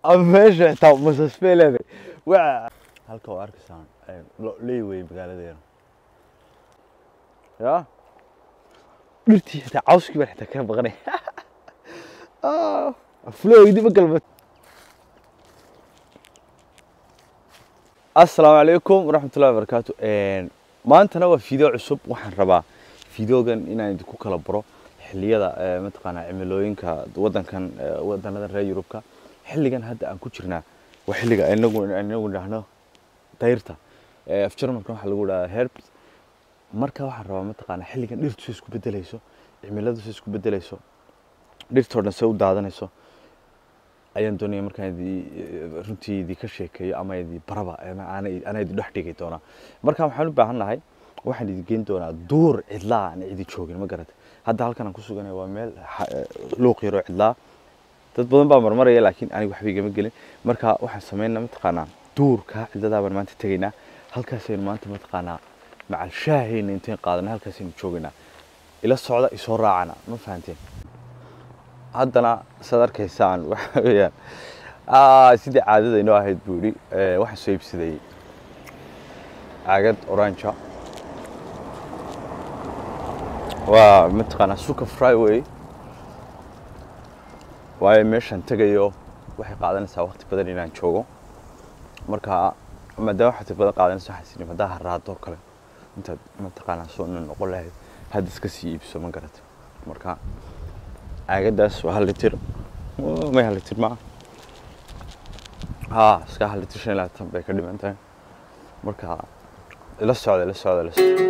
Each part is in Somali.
Ama meesha xitaa masasbay leedahay. Waa halka oo arkaysaan ley wey magaaladeena. Ya dhirtii xitaa cawskii baan xitaa ka baqanay. Flowdi ma galba. Assalaamu calaykum waraxmatullahi wabarakaatu. Maantana waa video cusub. Waxaan rabaa videogan inaan idinku kala baro xilliyada, mataqaanaa, cimilooyinka wadankan, wadanada reer Yurubka. Xilligan hadda aan ku jirnaa waa xilliga inagu idhaahno dayrta, af Jarmalka waxaa lagu dhahaa Herbst. Marka waxaan rabaa, mataqaanaa, xilligan dhirtu si isku bedelayso, cimiladu si isku bedelayso, dhirtoo dhan se u daadanayso ayaan doonaya markaan runtii idinka sheekeeyo ama idi baraba ama ana idi dhex dhigi doonaa. Marka waxaan u baahan nahay, waxaan idin geyn doonaa duur cidlaa aan cidi joogin, ma garata. Hadda halkan aan ku suganay waa meel luuq yaroo cidlaa, dad badan baa marmaraya, laakiin aniga waxba igama gelin. Marka waxaan sameynaa, mataqaanaa, duurka cidladaa baan maanta tegaynaa. Halkaasaynu maanta, mataqaanaa, macal shaahayna intayn qaadanay halkaasaynu joogaynaa. Ila socda, isoo raacana, ma fahanteen? Haddana saad arkaysaan waxa weeyaan sidii caadada inoo ahayd buu yidhi, waxaan soo iibsaday caagad orange, waa mataqaanaa zuckerfrei wey, waayo meeshaan tegayo waxay qaadanaysaa waqti badan inaan joogo. Marka maadaama waqti badan qaadanaysa, waxaan isiri haddaa haraado kale intaad, mataqaanaa, soo noqon lahayd hadda iska sii iibso, ma garata. Marka caagadaas waa 1 litir, may 1 litir maa ha, iska 1 litir 25 bay ka dhiman tahay. Marka ila socda, ila socda, ila socda.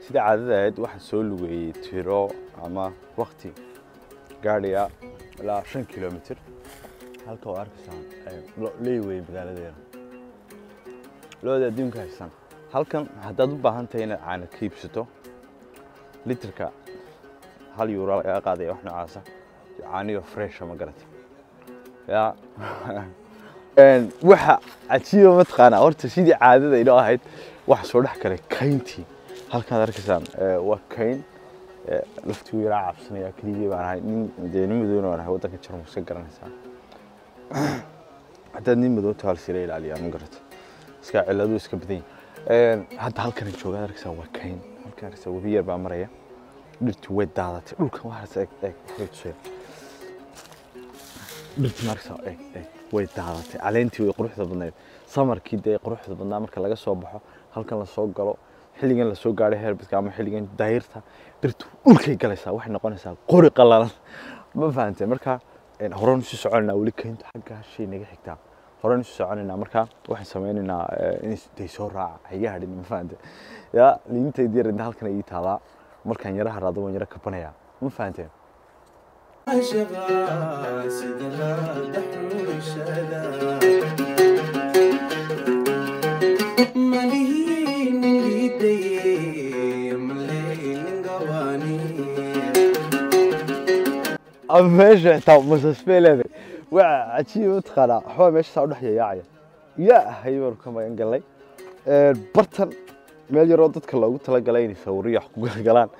Sida caadada ahayd waxaan soo lugeeyey tiro ama waqti gaadhaya ilaa 5 kilomitir. Halka oo arkaysaan ley wey magaaladeena, looda adduunka haysan. Halkan haddaad u baahan tahay inaad caano ka iibsato, litirka 1 euro lagaa qaadaya, wax noocaasa, caaniyo fresha, ma garata. Ya waxa cajiiba, mataqaanaa, horta sidii caadada inoo ahayd waxa soo dhex galay kayntii. Halkaad arkaysaan waa kayn. Laftigu yaraa cabsanaya, keligii baan ahay, nin dee nin madowna waan ahay. Waddanka Jarmalka iska garanaysaa, haddaad nin madow tahay lasila ilaaliyaa, ma garata, iska ciladu iska badan yihin. Hadda halkan jooga arkaysaa waa kayn. Halkan arkaysaa webi yar baa maraya, dhirtii way daadatay dhulkan. Waxaas eeg, eeg, waxbay tusaya dhirtii, ma arkaysaa? Eeg, eeg, way daadatay caleentii, way quruxda badnayd. Samarkii dee quruxda badnaa marka laga soo baxo, halkan lasoo galo, xilligan lasoo gaadhay Herbstka ama xilligan dayrta, dhirtu dhulkay galaysaa, waxay noqonaysaa qori qalalan, ma fahanteen? Marka horaan usii soconaynaa, weli kayntu xagga shay naga xigtaa, horaan usii soconaynaa. Marka waxaan sameynaynaa in day soo raaca, haga hadhin, ma fahanteen? Ya liintaydi yar inta halkan ii taalaa, markaan yara haraado waan yara kabanayaa, ma fahanteen? Sida la malihiin liidaye maleynin gawaani. Ama meesha xitaa masasbay leedahay. Waa cajiib, mataqaanaa, waxbaa meesha saa u dhex yayaacaya. Ilaahay baanu ka magan galnay. Bartan meel yaroo dadka loogu talagalay inay sawiriyo wax ku galgalaan.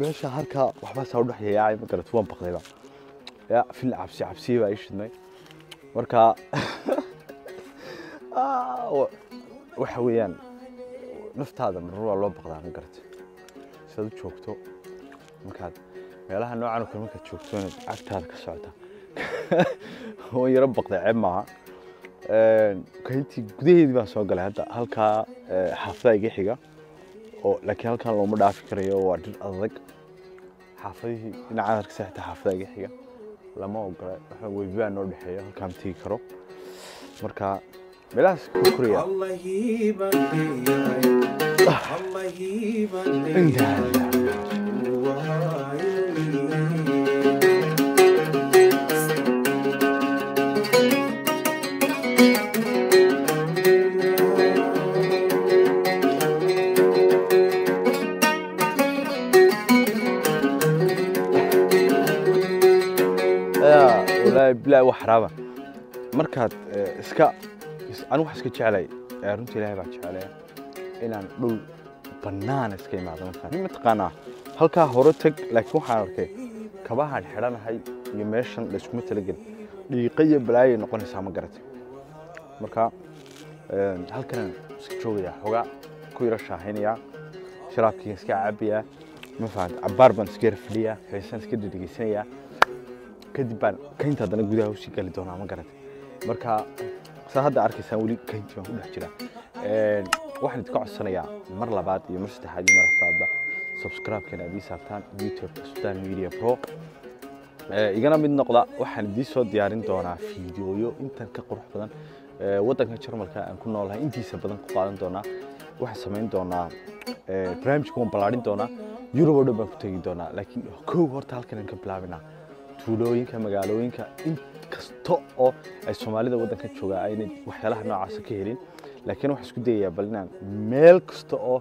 Meesha harkaa waxbaa saa u dhex yayaacaya, ma garat? Waan baqdayba, ya fil cabsi cabsiye baa ii shidmay. Marka waxa weeyaan naftaada marmar waa loo baqdaa, ma garat? Sidaad u joogto markaad meelaha noocan oo kale markaad joogto inaad agtaada ka socota, waan yaro baqday, ceeb maaha. Kayntii gudaheedii baan soo galay hadda. Halkaa xaafadaha iga xiga oo laakiin halkan looma dhaafi karayo, waa dhir adag. Xaafadihii dhinaca arkaysa xitaa xaafadaha iga xiga lama ogola, waxa webi baa noo dhexeeya, halkaan ma tegi karo. Marka meelahaas ku koraya. Allahii baan leeyahay, Allahii baan leeyahay, waa inuu Wallaahi bilaahi wax xaraaba markaad iska anigu waxaan iska jeclay, runtii Ilaahay baa jeclaya inaan dhul bannaan iska imaado. Markaa mataqaanaa halkaa hore tag, laakiin waxaan arkay kabahaan xidhanahay iyo meeshan la iskuma talagelin, dhiiqa iyo balaayay noqonaysaa, ma garatay? Marka halkanaan iska joogayaa, xoogaa ku yaro shaahinayaa, sharaabkiigan iska cabayaa, ma fahanta? Cabbaar baan iska yara fadhiyaa, heesaan iska dhedhegeysanayaa, kadib baan kaynta haddana gudaha usii gali doonaa, ma garatay? Marka saa hadda arkaysaan weli kayntii baan ku dhex jiraa. Waxaan idinka codsanayaa mar labaad iyo mar saddexaad iyo mar afraadba subscribe-kan aad ii saartaan YouTube-ka Sultan Media Pro. Igana mid noqda. Waxaan idiin soo diyaarin doonaa fiidiyooyo intan ka qurux badan. Waddanka Jarmalka aan ku noolahay intiisa badan ku qaadan doonaa. Waxaan samayn doonaa barnaamijka, waan ballaarin doonaa, Yurub oo dhan baan ku tegi doonaa, laakiin kow horta halkan aan ka bilaabinaa, tuulooyinka, magaalooyinka, in kasta oo ay Soomaalida waddanka joogaa aynay waxyaalaha noocaasa ka helin, laakiin waxaan isku dayayaa bal inaan meel kasta oo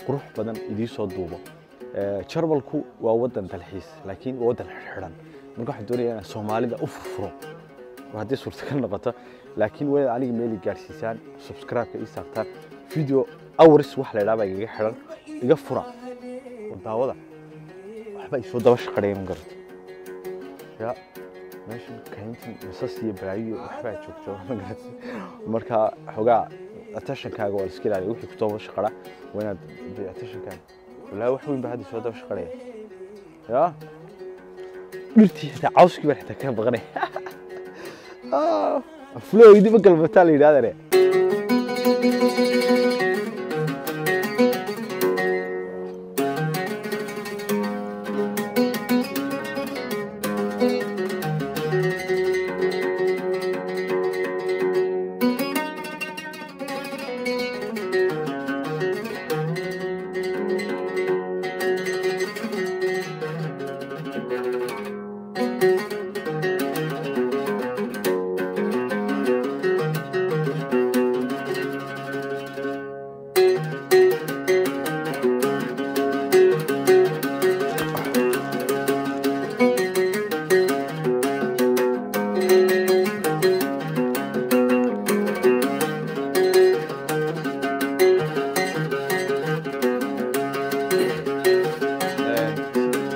qurux badan idiin soo duubo. Jarmalku waa waddan dalxiis, laakiin waa waddan xidhan. Marka waxaan doonayaa inaan Soomaalida u furfuro haddii suurtagal noqoto, laakiin waa inaad aniga meel i gaarsiisaan, subscribe-ka ii saartaan. Video hours wax la idhaha baa igaga xidhan, iga fura oo daawada. Waxba isoo daba shaqadhaya, ma garato? Ya meeshan kayntan masas iyo balaayo waxbaa joogto, ma garatay? Marka xogaa attentionkaaga waa la iska ilaaliya. Wixii ku daba shaqadha waa inaad attentionkaaga. Wallaahi wax weyn baa hadda soo daba shaqadhaya. Ya dhirtii xitaa, cawskii baan xitaa ka baqanaya. Flowgii ma galbataa la yidhahdane.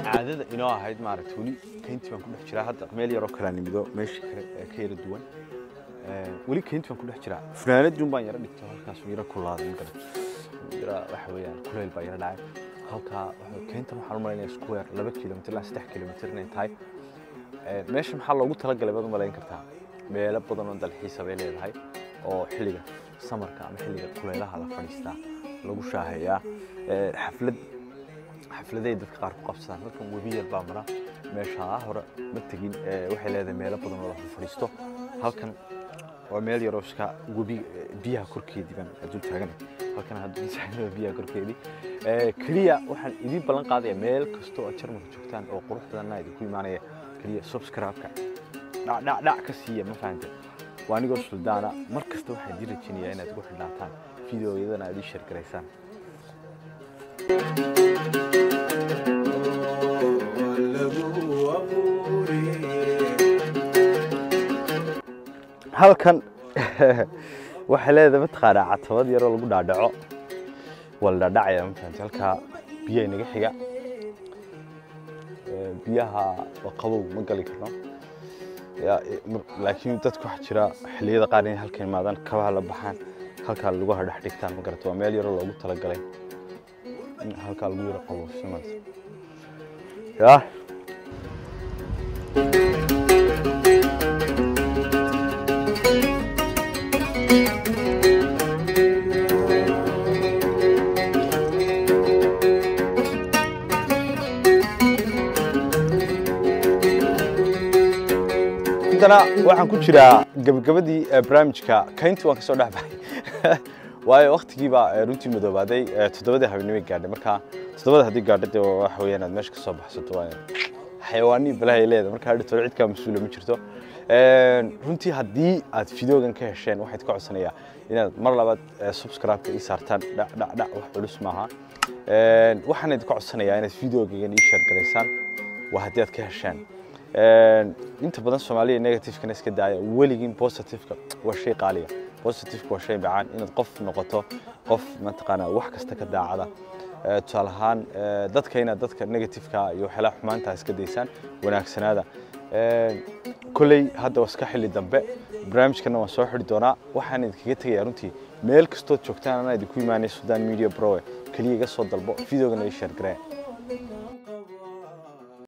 Caadada inoo ahayd, maaragtay, weli kayntii baan ku dhex jiraa. Hadda meel yaroo kalaa nimido, meeshii kale ee ka yara duwan. Weli kayntii baan ku dhex jiraa. Funaanadun baan yara dhigto, halkaas yara kulaaday, ma garat? Yara waxa weeyaan kuleyl baa yara dhacay halkaa. Kayntan waxaan u malaynayaa square 2 kilomitir ilaa 3 kilomitir inay tahay. Meesha maxaa loogu talagalay baad u malayn kartaa? Meelo badan oo dalxiisa bay leedahay oo xilliga samarka ama xilliga kuleylaha la fadhiistaa, lagu shaaheeyaa. Xaflad xafladay dadka qaar ku qabsadaan halkan. Webi yar baa mara meeshaa hore, ma tegin. Waxay leedahay meelo badan oo la fadhiisto. Halkan waa meel yaroo iska webi biyaha korkeedii baan dul taaganay. Halkan hadda dul taaganay biyaha korkeedii. Keliya waxaan idiin ballan qaadayaa meel kasta oo aad Jarmalka joogtaan oo qurux badanna idinku imaanaya. Keliya subscribe-ka dhac dhac dhac ka siiya, ma fahante? Waa anigoo Suldaana. Mar kasta waxaan idiin rajeynayaa inaad igu xidhnaataan, videoyadana aad ii share garaysaan. Lagu abuure. Halkan waxay leedahay, mataqaanaa, catabad yaroo lagu dhaadhaco. Waa la dhaadhacaya, ma fahamtay? Halkaa biyaha inaga xiga. Biyaha waa qabow, ma gali karno. Laakiin dadku waxaa jira xilliyada qaar inay halkan imaadaan, kabaha la baxaan, halkaa lugaha dhex dhigtaan, ma garata? Waa meel yaroo loogu talagalay in halkaa lagu yaro qabowso maarata ya. Intana waxaan ku jiraa gabagabadii barnaamijka. Kayntii waan kasoo dhex baxay, waayo waqtigii baa runtii madoobaaday. 7-dii habeenimo gaadhay. Marka 7-da haddii gaadhay, dee waxa weeyaan aad meesha kasoo baxsato, waa xayawaanii balahay leedahay. Marka hadhowto cid kaa mas-uula ma jirto. Runtii haddii aad videogan ka hesheen, waxaad ka codsanayaa inaad mar labaad subscribe-ka ii saartaan. Dhac dhac dhac, wax culus maaha. Waxaan idinka codsanayaa inaad videogagan ii share garaysaan, waa haddii aad ka hesheen. Inta badan Soomaaliya negative-kana iska daaya, weligiin positive-ka waa shay qaaliya, positive-ka waa shay macaan, inaad qof noqoto qof mataqaanaa wax kasta ka daacada. Tusaale ahaan dadka inaad dadka negative-ka iyo waxyaalaha xumaanta iska daysaan, wanaagsanaada. Kolley hadda waa iska xilli dambe, barnaamijkana waan soo xidhi doonaa. Waxaan idinkaga tegayaa runtii meel kastood joogtaan anaa idinku imaanay Sudan Media Pro, keliya iga soo dalbo videogana ii share garee.